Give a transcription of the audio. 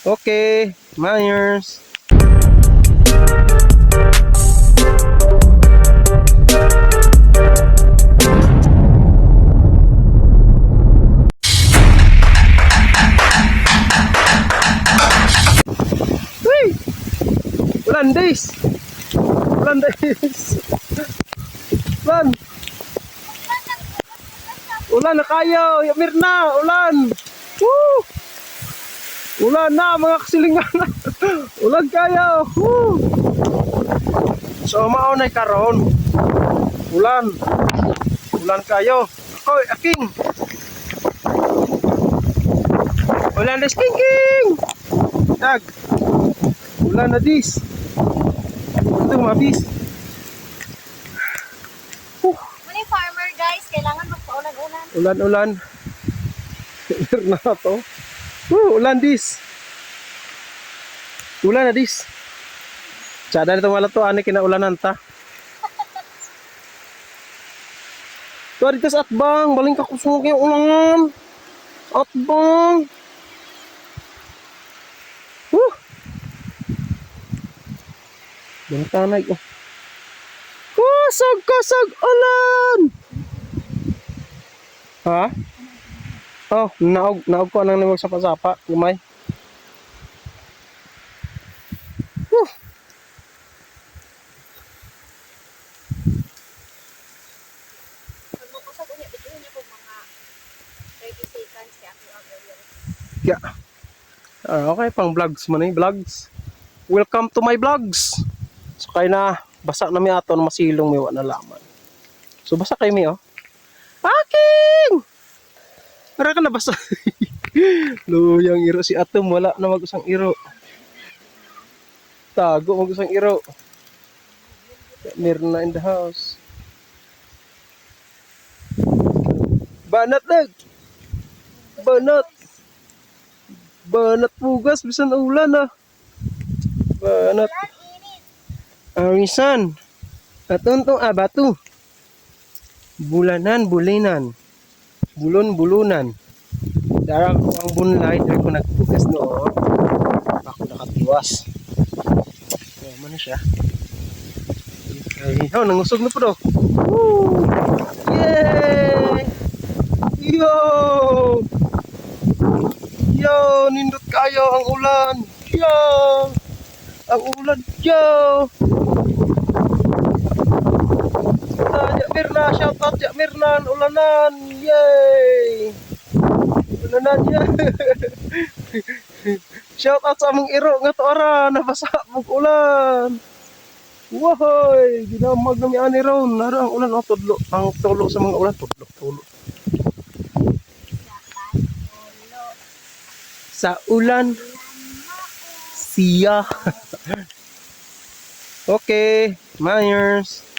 Okay, Myers. Uy! Ulan days! Ulan days! Ulan! Ulan na kayo! Yamir na! Ulan! Woo! Ulan na mga kasilingan! Ulan kayo! Woo! So mao na karon. Ulan. Ulan kayo. Ako'y aking. Ulan is king king. Dag. Ulan na dis. Ito mabis. Huh. Muna yung farmer guys, kailangan magpaulan-ulan. Ulan ulan. Na to. Woo, ulan dis. Ulan na dis. Tsada nito wala to ani kinaulanan ta. Tuwa dito sa atbang, baling kakusog yung ulan. Atbang. Woo! Bantanay oh. Kusog, kusog, ulan! Ha? Oh, naog, naog ko nang nimog sapa-sapa, gumay. Whew. Pag makusog unya, bituin niya kung mga 30 seconds kaya ako ang earlier. Yeah. Ah, okay, pang vlogs man eh, vlogs. Welcome to my vlogs. So kay na basa na mi aton masilong mi wa na laman. So basa kay mi oh. Aking! Para ka na basa. Luyang iro si Atom wala na mag-usang iro. Tago mag-usang iro. Mirna in the house. Banat nag. Banat. Banat pugas bisan ulan ah. Banat. Ulan, init. Arisan. Atuntong abatu. Bulanan, bulinan. Bulon, bulunan. Dara ko ang bunlay, dara ko nagbugas noon. Ako nakatiwas. Kaya mo na siya. Okay. Oh, nangusog na po do. Woo! Yay! Yo! Yo! Nindot kayo ang ulan! Yo! Ang ulan! Yo! Ah, Ja Mirna, shout out Ja Mirna, ulanan! Yay! Ulanan, yay! Shout out sa among iro nga tuara, nabasa mong ulan. Wahoy, ginamag na mi ani ron. Naro ang ulan oh, tudlo, ang tulo sa mga ulan, tudlo, tulo. Sa ulan siya. Okay, Myers.